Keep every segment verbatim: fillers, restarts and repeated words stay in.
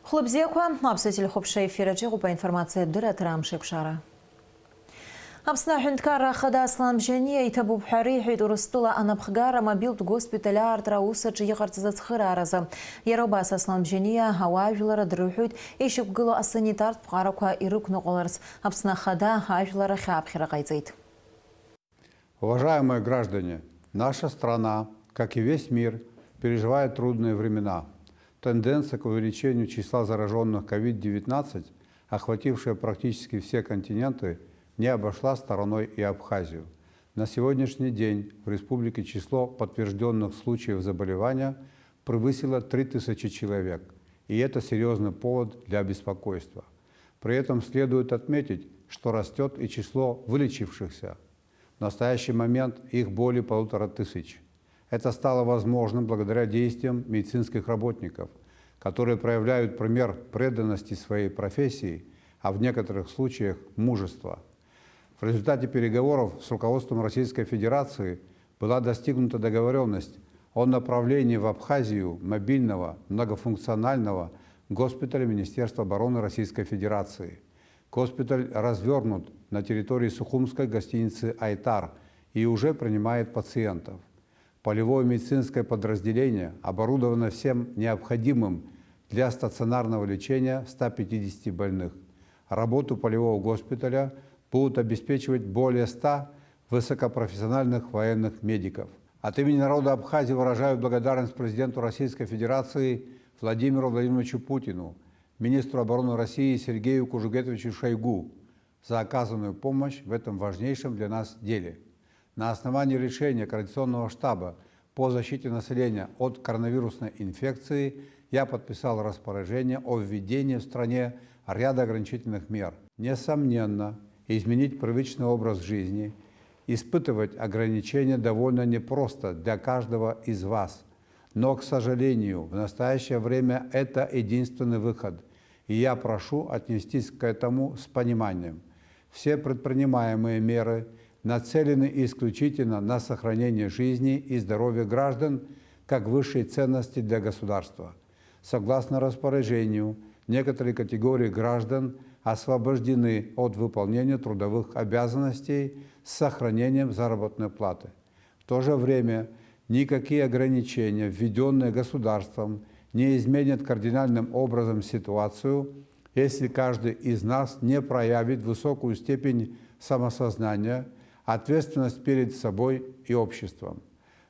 Хәлыбзиақәа, аԥсуа телехәаԥшра ефир аҿы иҟоуп аинформациатә дырраҭара Амш еиқәшара. Аԥсны аҳәынҭқарра ахада Аслан Бжьаниа иҭабуп ҳәа реиҳәеит Урыстәыла анапхгара мобилтә госпиталь аартра аус аҿы иҟарҵаз ацхырааразы. Иара убас Аслан Бжьаниа ауаажәлар дрыҳәоит ишьақәгылоу асанитартә ԥҟарақәа ирықәныҟәаларц Аԥсны ахада ажәлар ахь ааԥхьара ҟаиҵеит. Уважаемые граждане, наша страна, как и весь мир, переживает трудные времена. Тенденция к увеличению числа заражённых ковид девятнадцать, охватившая практически все континенты, не обошла стороной и Абхазию. На сегодняшний день в республике число подтверждённых случаев заболевания превысило три тысячи человек, и это серьёзный повод для беспокойства. При этом следует отметить, что растёт и число вылечившихся. В настоящий момент их более полутора тысяч. Это стало возможным благодаря действиям медицинских работников, которые проявляют пример преданности своей профессии, а в некоторых случаях мужества. В результате переговоров с руководством Российской Федерации была достигнута договорённость о направлении в Абхазию мобильного многофункционального госпиталя Министерства обороны Российской Федерации. Госпиталь развёрнут на территории сухумской гостиницы «Айтар» и уже принимает пациентов. Полевое медицинское подразделение оборудовано всем необходимым для стационарного лечения ста пятидесяти больных. Работу полевого госпиталя будут обеспечивать более ста высокопрофессиональных военных медиков. От имени народа Абхазии выражаю благодарность президенту Российской Федерации Владимиру Владимировичу Путину, министру обороны России Сергею Кужугетовичу Шойгу за оказанную помощь в этом важнейшем для нас деле. На основании решения Координационного штаба по защите населения от коронавирусной инфекции я подписал распоряжение о введении в стране ряда ограничительных мер. Несомненно, изменить привычный образ жизни, испытывать ограничения довольно непросто для каждого из вас. Но, к сожалению, в настоящее время это единственный выход, и я прошу отнестись к этому с пониманием. Все предпринимаемые меры нацелены исключительно на сохранение жизни и здоровья граждан как высшей ценности для государства. Согласно распоряжению, некоторые категории граждан освобождены от выполнения трудовых обязанностей с сохранением заработной платы. В то же время никакие ограничения, введённые государством, не изменят кардинальным образом ситуацию, если каждый из нас не проявит высокую степень самосознания, ответственность перед собой и обществом.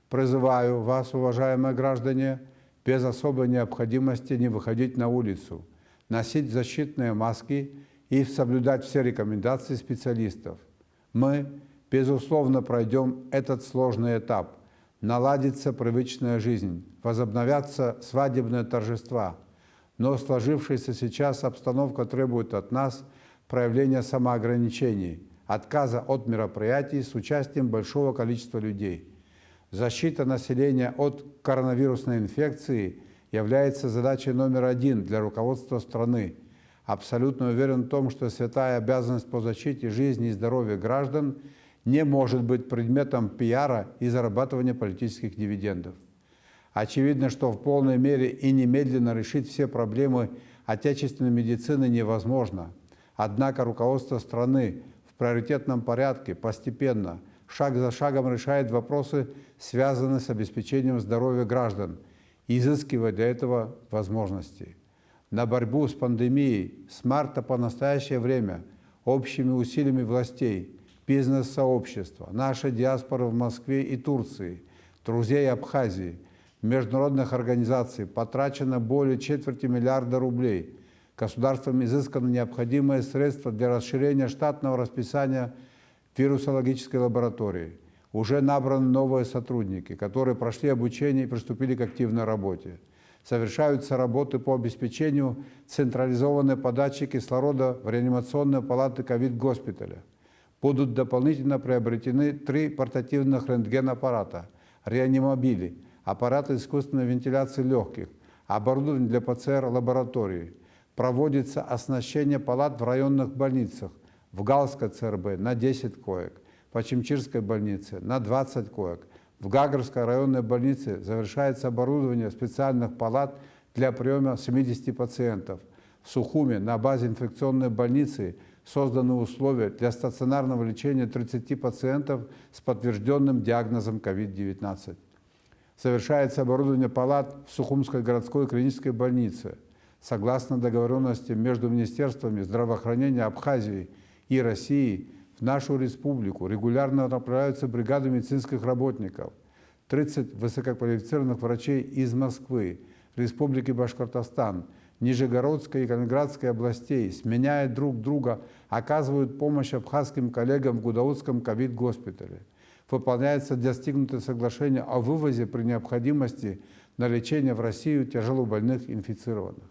Призываю вас, уважаемые граждане, без особой необходимости не выходить на улицу, носить защитные маски и соблюдать все рекомендации специалистов. Мы, безусловно, пройдём этот сложный этап. Наладится привычная жизнь, возобновятся свадебные торжества. Но сложившаяся сейчас обстановка требует от нас проявления самоограничений, отказа от мероприятий с участием большого количества людей. Защита населения от коронавирусной инфекции является задачей номер один для руководства страны. Абсолютно уверен в том, что святая обязанность по защите жизни и здоровья граждан не может быть предметом пиара и зарабатывания политических дивидендов. Очевидно, что в полной мере и немедленно решить все проблемы отечественной медицины невозможно. Однако руководство страны в приоритетном порядке, постепенно, шаг за шагом решает вопросы, связанные с обеспечением здоровья граждан, изыскивая для этого возможности. На борьбу с пандемией с марта по настоящее время общими усилиями властей, бизнес-сообщества, нашей диаспоры в Москве и Турции, друзей Абхазии, международных организаций потрачено более четверти миллиарда рублей. Государством изысканы необходимые средства для расширения штатного расписания вирусологической лаборатории. Уже набраны новые сотрудники, которые прошли обучение и приступили к активной работе. Совершаются работы по обеспечению централизованной подачи кислорода в реанимационные палаты ковид-госпиталя. Будут дополнительно приобретены три портативных рентгенаппарата, реанимобили, аппараты искусственной вентиляции лёгких, оборудование для П Ц Р-лаборатории. Проводится оснащение палат в районных больницах, в Галской Ц Р Б на десять коек, в Очамчирской больнице на двадцать коек, в Гагрской районной больнице завершается оборудование специальных палат для приёма семидесяти пациентов, В Сухуме на базе инфекционной больницы созданы условия для стационарного лечения тридцати пациентов с подтверждённым диагнозом ковид девятнадцать. Совершается оборудование палат в Сухумской городской клинической больнице. Согласно договорённости между министерствами здравоохранения Абхазии и России, в нашу республику регулярно направляются бригады медицинских работников. Тридцать высококвалифицированных врачей из Москвы, Республики Башкортостан, Нижегородской и Калининградской областей, сменяя друг друга, оказывают помощь абхазским коллегам в Гудаутском ковид-госпитале. Выполняется достигнутое соглашение о вывозе при необходимости на лечение в Россию тяжелобольных инфицированных.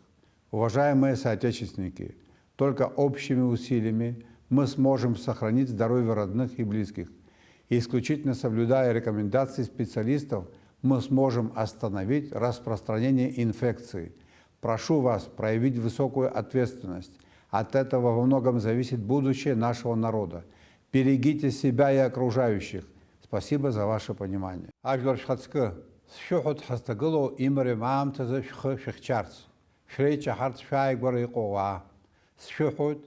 Уважаемые соотечественники, только общими усилиями мы сможем сохранить здоровье родных и близких. И исключительно соблюдая рекомендации специалистов, мы сможем остановить распространение инфекции. Прошу вас проявить высокую ответственность. От этого во многом зависит будущее нашего народа. Берегите себя и окружающих. Спасибо за ваше понимание. Ажәлар шәхаҵкы, сшәыҳәоит ҳазҭагылоу имариам аамҭазы шәхы шәыхьчарц. Шәреиҷаҳарц шәааигәара иҟоу ауаа. Сшәыҳәоит,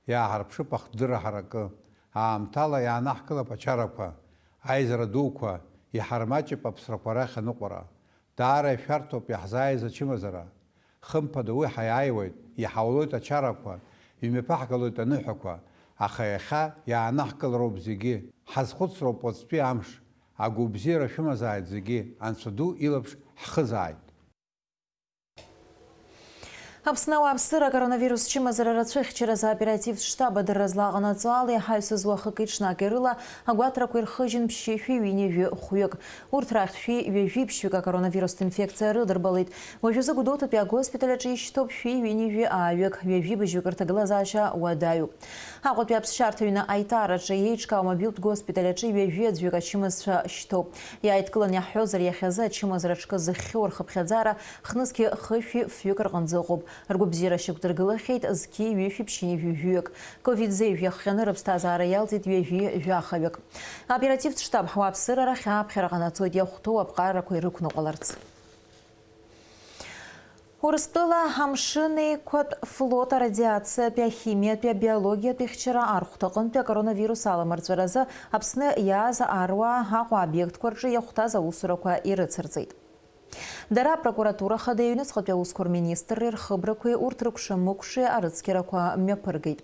иааҳарԥшып ахдырра ҳаракы. Аамҭала иаанаҳкылап ачарақәа, аизара дуқәа, иҳармаҷып аԥсрақәа рахь аныҟәара. Даара ишәарҭоуп иаҳзааиз ачымазара. Хымԥада уи ҳаиааиуеит, иҳаулоит ачарақәа, имҩаԥаҳгалоит аныҳәақәа, аха иахьа иаанаҳкылароуп зегьы. Ҳазхәыцроуп уаҵәтәи амш. Агәыбзиара шәымазааит зегьы, Анцәа ду илаԥш ҳхызааит. Аԥсны ауааԥсыра акоронавирус чымазара рацәыхьчаразы аоперативтә штаб адырра злаҟанаҵо ала иҳаҩсыз уахыки-ҽнаки рыла агәаҭарақәа ирхыжьын ԥшьышәи ҩынҩажәи хәҩык. Урҭ рахьтә шәи ҩажәи ԥшьҩык акоронавирустә инфекциа рыдырбалеит. Уажәазы Гәдоуҭатәи агоспиталь аҿы ишьҭоуп шәи ҩынҩажәи ааҩык, ҩажәи быжьҩык рҭагылазаашьа уадаҩуп. Аҟәатәи аԥсшьарҭа ҩны аитаараҿы еиҿкаау амобилтә госпиталь аҿы ҩажәи аӡәҩык ачымазцәа шьҭоуп. Иааидкылан иаҳҳәозар, иахьазы ачымазара аҽкы зыхьхьоу рхыԥхьаӡара хнызқьи хышәи фҩык рҟынӡа ыҟоуп. Ргәабзиара шьақәдыргылахьеит зқьи ҩышәи ԥшьынҩажәи жәаҩык. Ковид зеижә иахҟьаны рыԥсҭазаара иалҵит ҩажәи жәахаҩык. Аоперативтә штаб ҳуааԥсыра рахь ааԥхьара ҟанаҵоит иахәҭоу аԥҟарақәа ирықәныҟәаларц. Урыстәыла амшынеиқәатә флот арадиациатәи, ахимиатәи, абиологиатәи хьчара архәҭаҟынтәи акоронавирус аламырҵәаразы Аԥсны иааз аруаа Аҟәа обиектқәа рҿы иахәҭаз аусурақәа ирыцырҵеит. Дара апрокуратура хада, аҩныҵҟатәи аусқәа рминистрреи рхыбрақәеи урҭ рыкәша-мыкәшеи арыцқьарақәа мҩаԥыргеит.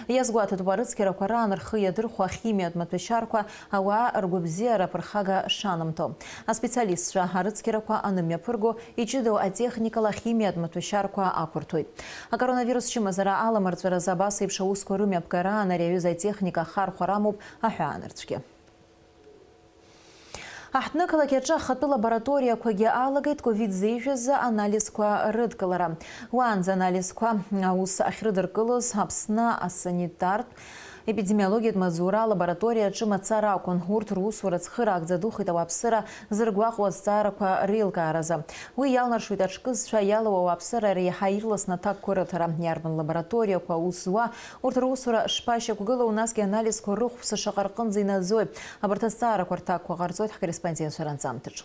Иазгәаҭатәуп, арыцқьарақәа раан рхы иадырхәо ахимиатә маҭәашьарқәа ауаа ргәабзиара аԥырхага шанамҭо. Аспециалистцәа арыцқьарақәа анымҩаԥырго, иҷыдоу атехникала ахимиатә маҭәашьарқәа ақәырҭәоит. Акоронавирус чымазара аламырҵәаразы абас еиԥш аусқәа рымҩаԥгараан ари аҩыза атехника ахархәара амоуп аҳәаанырцәгьа. Аҳҭнықалақь аҿы ахатәы лабораториақәагьы алагеит ковид зеижәазы анализқәа рыдкылара. Уаанӡа анализқәа аус ахьрыдыркылоз Аԥсны асанитартә епидемиологиатә маҵзура алабораториа аҿы мацара акәын. Урҭ русура цхыраагӡа духеит ауааԥсыра зыргәаҟуа азҵаарақәа реилкааразы. Уи иалнаршоит аҽкызцәа иалоу ауааԥсыра реиҳа ирласны аҭакқәа рыҭара. Иарбан лабораториақәа аус зуа, урҭ русура шԥашьақәгылоу, насгьы анализқәа рыхәԥса шаҟа рҟынӡа инаӡои? Абарҭ азҵаарақәа рҭакқәа ҟарҵоит ҳкорреспондентцәа ранҵамҭаҿы.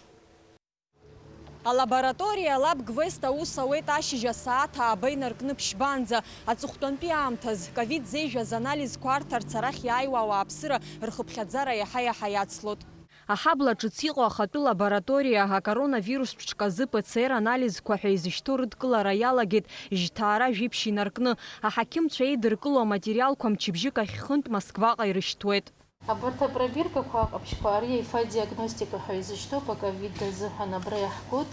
Алабораториа Лаб Гвест аус ауеит ашьыжь асааҭ ааба инаркны ԥшьбанӡа. Аҵыхәтәантәи аамҭаз, ковид зеижәаз анализқәа арҭарц арахь иааиуа ауааԥсыра рхыԥхьаӡара иаҳа-иаҳа иацлоит. Аҳабла ҿыц иҟоу ахатәы лабораториа акоронавирустә ҽказы П Ц Р анализқәа ҳәа изышьҭоу рыдкылара иалагеит жьҭаара жәиԥшь инаркны. Аҳақьымцәа еидыркыло аматериалқәа мчыбжьык ахь хынтә Москваҟа ирышьҭуеит. Абарҭ апробиркақәа аҟаԥшьқәа ари аифа диагностика ҳәа изышьҭоуп, аковид азыҳәан абра иаҳгоит.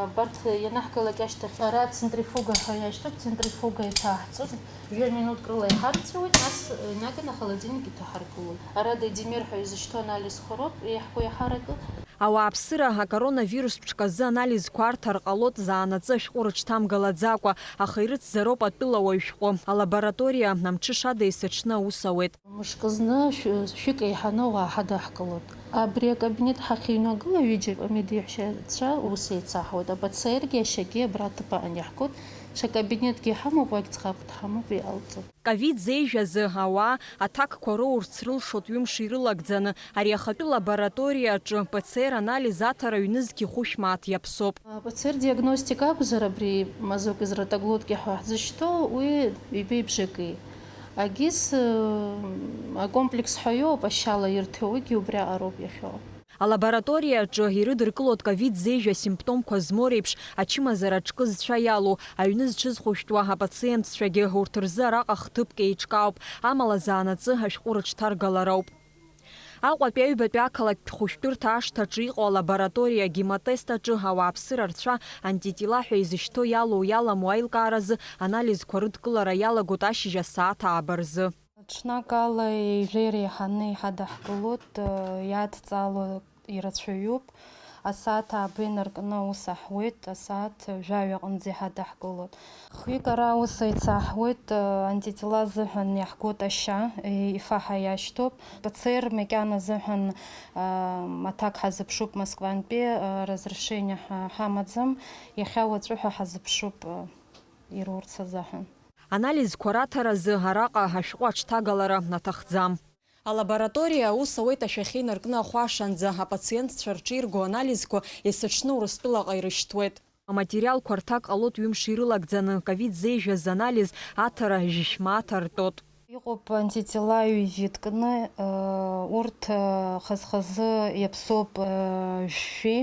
Абарҭ ианаҳгалак ашьҭахь ара центрифуга ҳәа иашьҭоуп, центрифуга иҭаҳҵоит, жәа минуҭк рыла иҳарҵәиуеит, нас инаганы ахолодильник иҭаҳаргылоит. Ара дедимер ҳәа изышьҭоу анализқәа роуп иаҳку иаҳараку. Ауааԥсыра акоронавирустә ҽказы анализқәа арҭар ҟалоит заанаҵы ашәҟәы рыҽҭамгалаӡакәа, аха ирыцзароуп атәылауаҩ шәҟәы. Алабораториа амҽышада есыҽны аус ауеит. Мышкы зны шә-, шәҩык еиҳаны ауаа ҳадаҳкылоит. Абри акабинет ҳахьыҩнагыла ҩыџьа амедеиҳәшьацәа ус еицаҳуеит. Апациентгьы ашьагьы абра аҭыԥ аан иаҳгоит. Ҽа кабинетгьы ҳамоуп, уагь ӡӷаб дҳамоуп, иҟалҵом. Ковид зеижә азы ауаа аҭакқәа роурц рылшоит ҩымш ирылагӡаны. Ари ахатәы лабораториа аҿы П Ц Р анализ аҭара ҩнызқьи хәышә мааҭ иаԥсоуп. П Ц Р диагностика акәзар, абри мазок изротоглотки ҳәа ҳзышьҭоу, уи ҩбеи бжаки. Агьыс, ы, акомплекс ҳәа иоуп, ашьала ирҭо, уигьы убриаҟароуп иахьоу. Алабораториа аҿы ирыдыркылоит ковид зеижә асимптомқәа змоу реиԥш ачымазара аҿкы зцәа иалоу, аҩны зҽызхәышәтәуа апациентцәагьы, урҭ рзы араҟа хҭыԥк еиҿкаауп, амала заанаҵы ашәҟәы рыҽҭаргалароуп. Аҟәатәи аҩбатәи ақалақьтә хәышәтәырҭа ашҭаҿы иҟоу алабораториа гемотест аҿы ауааԥсыра рцәа антитела ҳәа изышьҭоу иалоу-иаламу аилкааразы анализқәа рыдкылара иалагоит ашьыжь асааҭ ааба рзы. Ҽнакала ҩажәа иреиҳаны иҳадаҳкылоит, иадҵаало ирацәаҩуп. Асааҭ ааба инаркны аус аҳуеит, асааҭ жәаҩа аҟынӡа иҳадаҳкылоит. Хҩык ара аус еицаҳуеит, антитела азыҳәан иаҳгоит ашьа, ифаҳа иашьҭоуп. П Ц Р макьана азыҳәан, аҭак ҳазыԥшуп Москвантәи, разрешение ҳа-, ҳамаӡам, иахьа уаҵәы ҳәа ҳазыԥшуп, ирурц азыҳәан. Анализқәа раҭаразы араҟа ашәҟәы аҽҭагалара аҭахӡам. Алабораториа аус ауеит ашәахьы инаркны ахәашанӡа, апациентцәа рҿы ирго анализқәа есыҽны Урыстәылаҟа ирышьҭуеит. Аматериалқәа рҭак ҟалоит ҩымш ирылагӡаны, ковид зеижәыз анализ аҭара жьышә мааҭ артәоит. Иҟоуп антитела ҩажәи ҭкны, урҭ хаз-хазы иаԥсоуп жәшәи,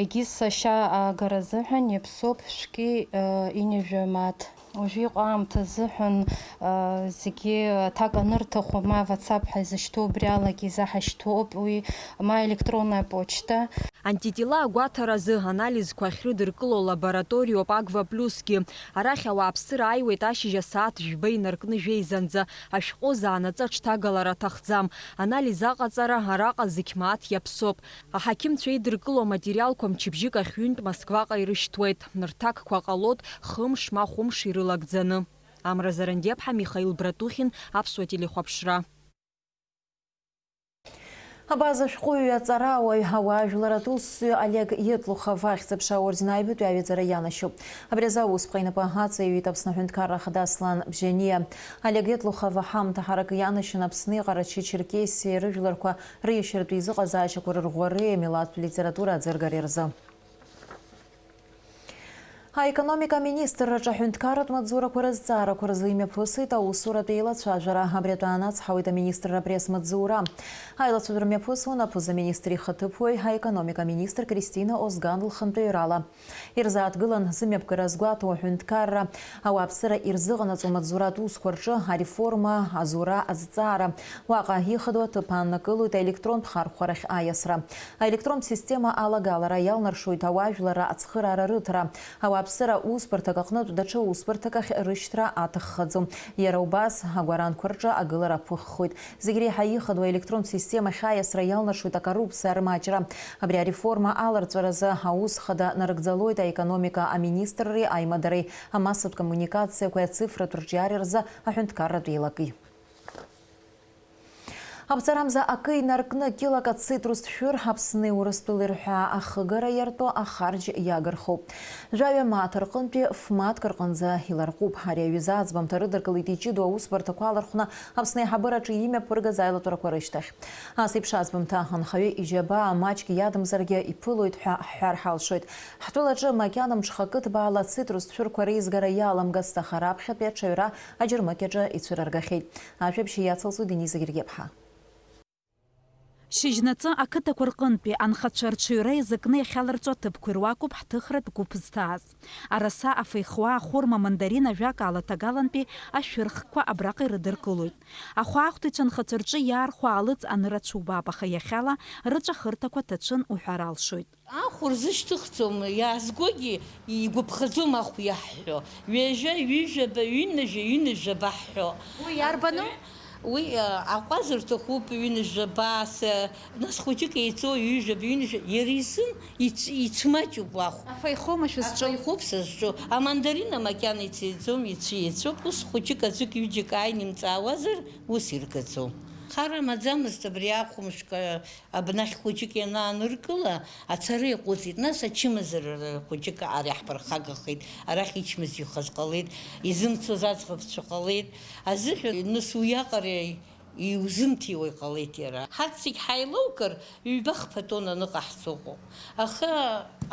егьыс ашьа аагара азыҳәан иаԥсоуп шәки ҩынҩажәи мааҭ. Уажәы иҟоу аамҭа азыҳәан, а, зегьы аҭак анырҭаху, ма WhatsApp ҳәа изышьҭоу убри алагьы изаҳашьҭуоуп, уи, ма электронная почта. Антитела агәаҭаразы анализқәа ахьрыдыркыло лабораториоуп Агва Плюсгьы. Арахь ауааԥсыра ааиуеит ашьыжь асааҭ жәба инаркны жәеизанӡа. Ашәҟәы заанаҵы аҽҭагалара аҭахӡам. Анализ аҟаҵара араҟа зықь мааҭ иаԥсоуп. Аҳақьымцәа идыркыло аматериалқәа мчыбжьык ахь ҩынтә Москваҟа ирышьҭуеит. Рҭакқәа ҟалоит хымш ма хәымш ирылагӡаны. Амра Зарандиаԥҳа, Михаил Братухин, Аԥсуа телехәаԥшра. Абаза ашәҟәыҩҩы, аҵарауаҩ, ауаажәларратә усзуҩы Олег Етлухов ахьӡ-аԥша аорден аҩбатәи аҩаӡара ианашьоуп. Абри азы аусԥҟа инапы аҵаиҩит Аԥсны аҳәынҭқарра ахада Аслан Бжьаниа. Олег Етлухов аҳамҭа ҳаракы ианашьан Аԥсни Ҟарачы-Черкесиеи рыжәларқәа рыиашьаратәи изыҟазаашьақәа рырӷәӷәареи амилаҭтә литература аӡыргареи рзы. Аекономика аминистрраҿы аҳәынҭқарратә маҵзурақәа рызҵаарақәа рзы имҩаԥысит аусуратә еилацәажәара. Абри атәы аанацҳауеит аминистрра апресс-маҵзура. Аилацәажәара мҩаԥысуан аԥыза-министр ихаҭыԥуаҩ, аекономика аминистр Кристина Озган лхантәаҩрала. Ирзааҭгылан зымҩаԥгара згәаҭоу аҳәынҭқарра, ауааԥсыра ирзыҟанаҵо амаҵзуратә усқәа рҿы ареформа, азура азҵаара. Уаҟа ихадоу аҭыԥ ааннакылоит аелектронтә хархәарахь аиасра. Аелектронтә система алагалара иалнаршоит ауаажәларра ацхыраара рыҭара, ауааԥсыра усбарҭак аҟнытә даҽа усбарҭак ахь рышьҭра аҭаххаӡом. Иара убас агәаранқәа рҿы агылара ԥыххоит. Зегь реиҳа ихадоу аелектронтә системахь аиасра иалнаршоит акоррупциа рмаҷра. Абри ареформа аларҵәаразы аус хада нарыгӡалоит аекономика аминистрреи аимадареи, амассатә коммуникациақәеи ацифратә рҿиареи рзы аҳәынҭқарратә еилаки. Аԥҵарамза акы инаркны килак ацитрустә шәыр Аԥсни Урыстәылеи рҳәаа ахыгара иарту ахарџь иагырхоуп. Жәаҩа мааҭ рҟынтәи ф-мааҭк рҟынӡа иларҟәуп. Ари аҩыза аӡбамҭа рыдыркылеит иҷыдоу аусбарҭақәа алархәны Аԥсны аиҳабыраҿы имҩаԥыргаз аилатәарақәа рышьҭахь. Ас еиԥш аӡбамҭа анхаҩы иџьабаа маҷк иадамзаргьы иԥылоит ҳәа ҳҳәар ҳалшоит. Ҳтәылаҿы макьана мҽхакы ҭбаала ацитрустә шәырқәа реизгара иаламгацт, аха раԥхьатәи аҽаҩра аџьармыкьаҿы ицәырыргахьеит. Ажәабжь иацылҵоит Дениза Гергиаԥҳа. Шьыжьнаҵы ақыҭақәа рҟынтәи анхацәа рҽаҩра иазакны иахьаларҵо аҭыԥқәа ируакуп ҳҭыхратә гәыԥ зҭааз. Араса, афеихуа, ахәырма, амандарин, ажәакала, ҭагалантәи ашәырхқәа абраҟа ирыдыркылоит. Ахәаахәҭыҩцәа анхацәа рҿы иаархәо аалыҵ анырацәа убап, аха иахьала рыҵәахырҭақәа ҭацәын уҳәар алшоит. Ахә рзышьҭыхӡом, иаазгогьы игәаԥхаӡом ахә иаҳҳәо. Ҩажәа, ҩыжәаба, ҩынҩажәа, ҩынҩажәаба ҳҳәо. Уи иарбану? Уи, а, аҟәаз рҭахуп, ҩынҩажәаба, ас, а, нас хәыҷык еиҵо, ҩыжәаба, ҩынҩажәа, иара изын ицә-, ицәмаҷуп уахә. Афеихома шәызҿу? Афеихоуп сызҿу. Амандарина макьана ицеиӡом, ицәы еицәоуп. Ус хәыҷык аӡәык ҩыџьак ааины имҵаауазар, ус иргаӡом. Хара амаӡамызт абри ахәымшк, абнахь хәыҷык ианааныркыла, ацара иаҟәыҵит, нас ачымазара хәыҷык ара иаҳԥырхагахеит, арахь ичмазаҩхаз ҟалеит, изымцоз аӡӷабцәа ҟалеит, азыҳәа нас уиаҟара иузымҭиуа иҟалеит иара. Ҳарҭ зегь ҳаилоугар, ҩба-хԥа тонна аныҟаҳҵо ыҟоуп, аха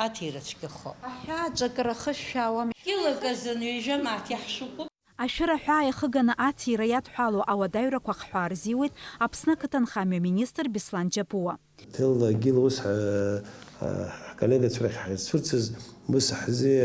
аҭира цәгьахо. Аҳәаа аҿы акыр ахышә шәаауам. Кьылак азын ҩажәа мааҭ иаҳшәыхәуп. Ашәыр аҳәаа иахыганы аҭира иадҳәалоу ауадаҩрақәа ахҳәаа рзиуеит Аԥсны ақыҭанхамҩа министр Беслан Џьапуа. Ҭелла Гила ус ҳа-, ҳа-, ҳколлегацәа рахь ҳазцәырҵыз, ус ҳзы-,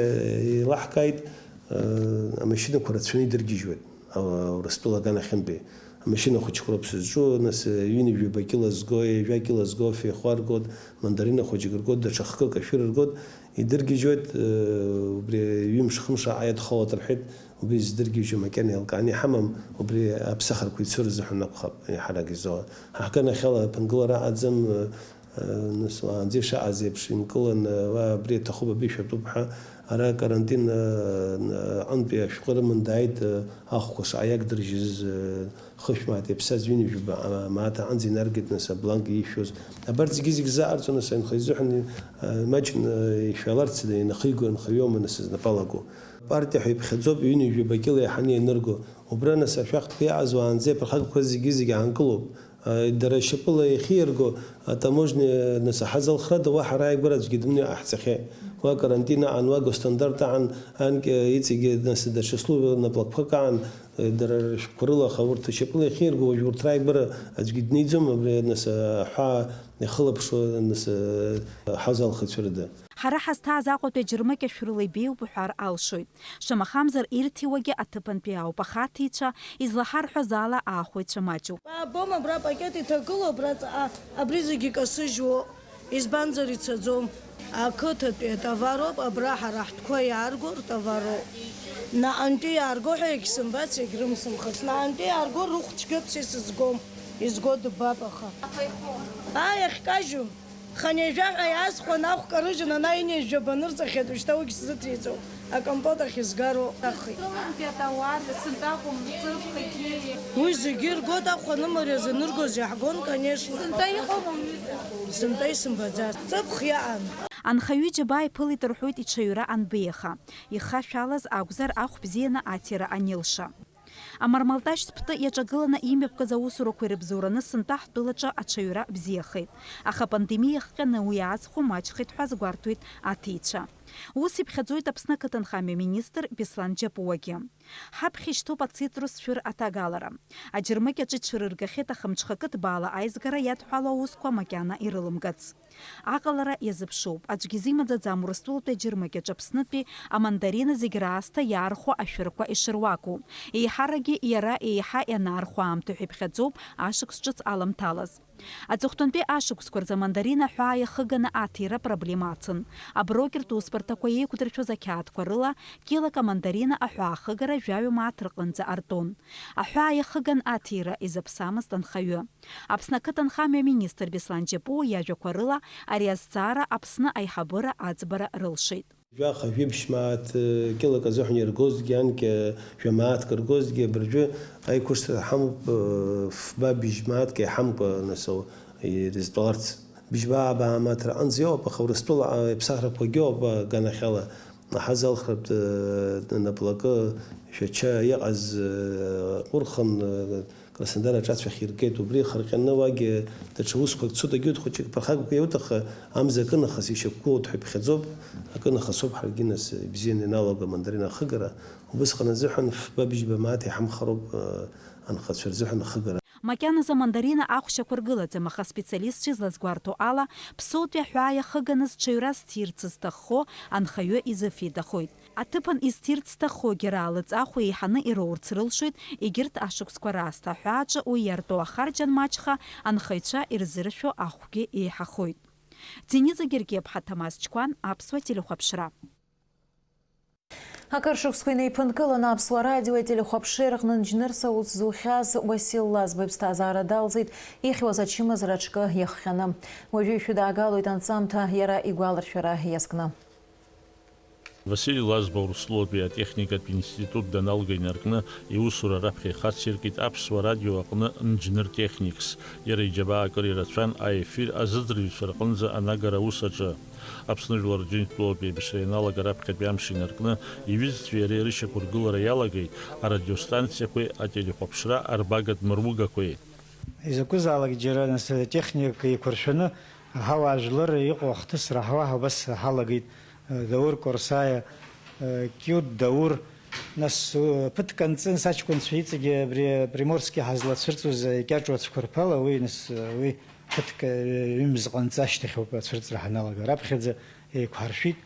еилаҳкааит, э, амашьынақәа рацәаны идыргьежьуеит, а, Урыстәыла аганахьынтәи. Амашьына хәыҷқәа роуп сызҿу, нас, э, ҩынҩажәаба кьыла зго, ҩажәа кьыла зго феихәа ргоит, мандарина хәыҷык ргоит, даҽа хкык ашәыр ргоит, идыргьежьуеит, э, убри ҩымш-хымш аҟара иадхалоит рҳәеит, убри зыдыргьежьуа макьана еилкааны иҳамам, убри аԥсахрақәа ицо рзыҳәан акәхап, еиҳарак изо. Ҳаганахьала аԥынгылара аӡам, э, э, нас уаанӡа ишаҟаз еиԥш инкыланы, уа абри аҭахуп, абри шәатәуп ҳәа, ара карантин, э, аҟынтәи ашәҟәы рыман дааит, э, ахәқәа шаҟа иагдыржьыз, э, хышә мааҭ иаԥсаз ҩынҩажәаба, а, мааҭ аҟынӡа инаргеит, нас, абланк иишәоз. Абарҭ зегьы-зегь заҟарҵо, нас, анхаҩ изыҳәан, а, маҷны ишәаларц инахиго анхаҩоума, нас, знапы алаго. Партиа ҳәа иԥхьаӡоуп, ҩынҩажәаба кьыла иаҳаны ианырго. Убра, нас, ашәахтәқәа иаҟаз уаанӡа иаԥырхагақәа зегьы-зегь аанкылоуп. А, дара шьапыла иахьиарго, атаможниа, нас, аҳазалхрада уаҳа рааигәара аӡәгьы дымны иҟаҳҵахьеит. Уа карантин аан, уа госстандарт аан, анкьа иҵегьы, нас, даҽа служба наплакқәак аан, Дара рышәҟәқәа рыла, аха урҭ шьапыла иахьирго, уажә урҭ рааигәара аӡәгьы днеиӡом, абри, нас, аҳәаа иахылаԥшуа, нас, ҳазалхыцәа рыда. Ҳара ҳазҭааз Аҟәатәи аџьармыкьа шәырла ибеиоуп уҳәар алшоит. Шамахамзар, ирҭиуагьы аҭыԥантәи ауп, аха аҭиҩцәа, излаҳарҳәаз ала, аахәаҩцәа маҷуп. Баабом, абра апакет иҭагылоу, абра ҵаҟа, абри зегьы касыжьуа. Избанзар, ицаӡом. Ақыҭатәи атовароуп, абра ҳара ҳтәқәа иаарго ртовароуп. Наҟантәи иаарго ҳәа егьсымбац, егьрымсымхыц. Наҟантәи иаарго рыхә цәгьоуп, са исызгом, изго дыббап, аха. Ааи, иахькажьу. Хынҩажәаҟа иаасхәан, ахә карыжьын, ана инеижәжәаба нырҵахьеит, ушьҭа уигь сзыҭиҵом. Акомпот ахь изгароуп. Ртәылантәи атауар, сынтәа акәым, ҵыԥхагьы. Уи зегьы иргоит, ахә анымариаз аныргоз иаҳгон, конечно. Сынтәа иҟоума уҩыза? Сынтәа исымбаӡацт. Ҵыԥх иаан. Анхаҩы џьабаа иԥылеит рҳәоит иҽаҩра анбеиаха. Ихашәалаз акәзар, ахә бзианы аҭира анилша. Амармалташь ԥты иаҿагыланы имҩаԥгаз аусурақәа ирыбзоураны сынтәа ҳтәылаҿы аҽаҩра бзиахеит. Аха апандемиа иахҟьаны уи аазхәо маҷхеит ҳәа азгәарҭоит аҭиҩцәа. Ус иԥхьаӡоит Аԥсны ақыҭанхамҩа министр Беслан Џьапуагьы. Ҳаԥхьа ишьҭоуп ацитрус шәыр аҭагалара. Аџьармыкьаҿы иҽрыргахьеит ахымҽхакы ҭбаала аизгара иадҳәалоу аусқәа макьана ирылымгац. Аҟалара иазыԥшуп. Аӡәгьы изимаӡаӡам Урыстәылатәи аџьармыкьаҿ Аԥснытәи амандарина зегь раасҭа иаархәо ашәырқәа ишыруаку. Еиҳаракгьы иара еиҳа ианаархәо аамҭа ҳәа иԥхьаӡоуп ашықәс ҿыц аламҭалаз. Аҵыхәтәантәи ашықәсқәа рзы амандарина аҳәаа иахыганы аҭира проблема ацын. Аброкерт усбарҭақәа еиқәдыршәоз ақьаадқәа рыла, килак амандарина аҳәаа ахыгара жәаҩа мааҭ рҟынӡа артәон. Аҳәаа иахыган аҭира изаԥсамызт анхаҩы. Аԥсны ақыҭанхамҩа аминистр Беслан Џьапуа иажәақәа рыла, ари азҵаара Аԥсны аиҳабыра аӡбара рылшеит. Жәаха, жәибжь мааҭ, э, кьылак азыҳәан иргозгьы, анкьа жәа мааҭк ргозгьы, абыржәы аиқәыршҭра ҳамоуп, э, фба бжь мааҭк иаҳамкәа, нас, ау, ирызтәаларц. Быжьба-аабаа мааҭ рҟынӡа иҟоуп, аха Урыстәыла, а, иԥсахрақәагьы ыҟоуп, а, аганахьала. Аҳазалхратә, э, наплакы Шәача иҟаз, э, ҟәырхын, э, Краснодар аҿацә ахь иргеит, убри ихырҟьаны уагьы даҽа усқәак цоит, агьут хәыҷык ԥырхагақәа иауҭахха, амза акы нахыс ишьақәгылоуп ҳәа иԥхьаӡоуп, акы нахысоуп ҳаргьы нас ибзианы ианалага амандарина ахыгара, убысҟан азыҳәан фба быжьба мааҭ иҳамхароуп, э, анхацәа рзыҳәан ахыгара. Макьаназы амандарина ахә шьақәыргылаӡам, аха аспециалистцәа излазгәарҭо ала, ԥсоутәи аҳәаа иахыганы зҽаҩра зҭирц зҭаххо анхаҩы изыфеидахоит. Аҭыԥан изҭирц зҭаххогьы раалыҵ ахә еиҳаны ироурц рылшоит, егьырҭ ашықәсқәа раасҭа аҳәааҿы уи иарту ахарџь анмаҷха, анхаҩцәа ирзыршәо ахәгьы еиҳахоит. Дениза Гергиаԥҳа, Ҭамаз Чқәан, Аԥсуа телехәаԥшра. Акыр шықәсқәа инеиԥынкыланы Аԥсуа радиои ателехәаԥшреи рҟны Нџьныр Саут зухьаз Уасил Лазба иԥсҭазаара далҵит, ихьуаз ачымазара аҽкы иахҟьаны. Уажәы ишәыдаагалоит анҵамҭа иара игәаларшәара иазкны. Васили Лазба Урыстәылатәи атехникатә институт даналга инаркны, иусура раԥхьа ихациркит Аԥсуа радио аҟны нџьныр-техникс. Иара иџьабаа акыр ирацәан аефир азыӡырҩцәа рҟынӡа анагара аус аҿы. Аԥсны Жәлар Џьынџьтәылатәи аибашьра ианалага раԥхьатәи амш инаркны, иҩызцәеи иареи рышьақәыргылара иалагеит арадиостанциақәеи ателехәаԥшра арбагатә мыругақәеи. Изакәызаалак џьара, нас, атехника еиқәыршәаны, аҳауа жәлар иҟоу ахҭысра ҳауа, абас ҳалагеит, Даур Корсаиа, Киут Даур, нас, ԥыҭк анҵы, нас, аҷкәынцәа иҵегьы абри Приморски ҳазлацәырҵуаз икьаҿу ацәқәырԥала, уи, нас, уи ԥыҭк, ҩымз ҟанҵы ашьҭахь ауп ацәырҵра ҳаналага. Раԥхьаӡа еиқәҳаршәит.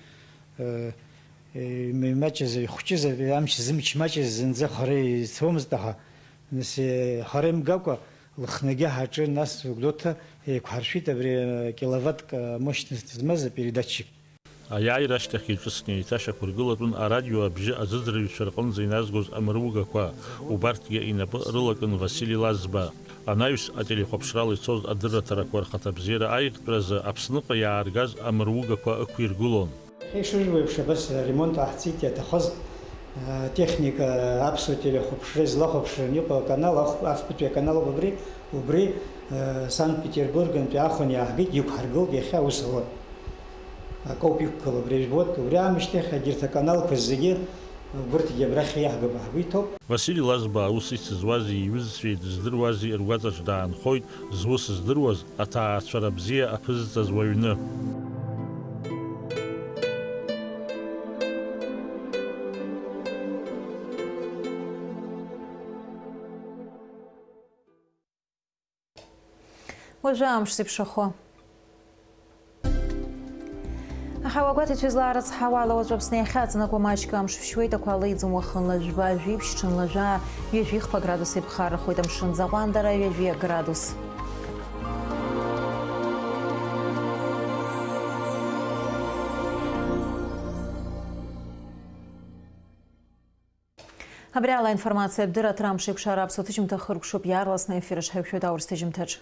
Имаҷыз, ихәҷыз, амч зымч маҷыз зынӡа хара ицомызт, аха, нас, хара имгакәа, Лыхнагьы ҳаҿы, нас, Гәдоуҭа еиқәҳаршәит абри киловаттк мощность змаз апередатчик. Аиааира ашьҭахь иҿыцны еиҭашьақәыргылатәын арадио абжьы азыӡырҩцәа рҟынӡа иназгоз амыругақәа. Убарҭгьы инапы рылакын Васили Лазба. Анаҩс ателехәаԥшрала ицоз адырраҭарақәа рхаҭабзиара аиӷьтәразы Аԥсныҟа иааргаз амыругақәа ықәиргылон. Ишыжәбо еиԥш, абас аремонт ҟаҳҵеит, иаҭахыз, а, техника аԥсуа телехәаԥшра излахәаԥшран иҟоу аканал, ахә-, афбатәи аканал ауп абри, убри, а, Санкт-Петербургантәи ахәын иааҳгеит, иқәҳаргылт, иахьа аус ауа акоуп иқәгылоу, абри жәбоит, убри аамышьҭахь егьырҭ аканалқәа зегьы, убырҭгьы абрахь иаҳгап ҳгәы иҭоуп. Васили Лазба аус ицызуази иҩызцәеи дыздыруази ргәаҵаҿ даанхоит, зус здыруаз, аҭаацәара бзиа аԥызҵаз уаҩны. Уажәы амш зеиԥшрахо. Аҳауа гәаҭацәа излаарыцҳауала, уаҵәы Аԥсны иахьаҵанакуа маҷк амш шәшьуеит, ақәа леиӡом, уахынла жәба, жәиԥшь, ҽынла жәаа, ҩажәихԥа градус еиԥхаррахоит, амшын аӡы аҟәандара ҩажәи градус. Абри ала аинформациатә дырраҭара амш еиқәшара аԥсуа ҭыжьымҭа хыркәшоуп, иаарласны аефир аҿы ҳаиқәшәоит аурыс ҭыжьымҭаҿ.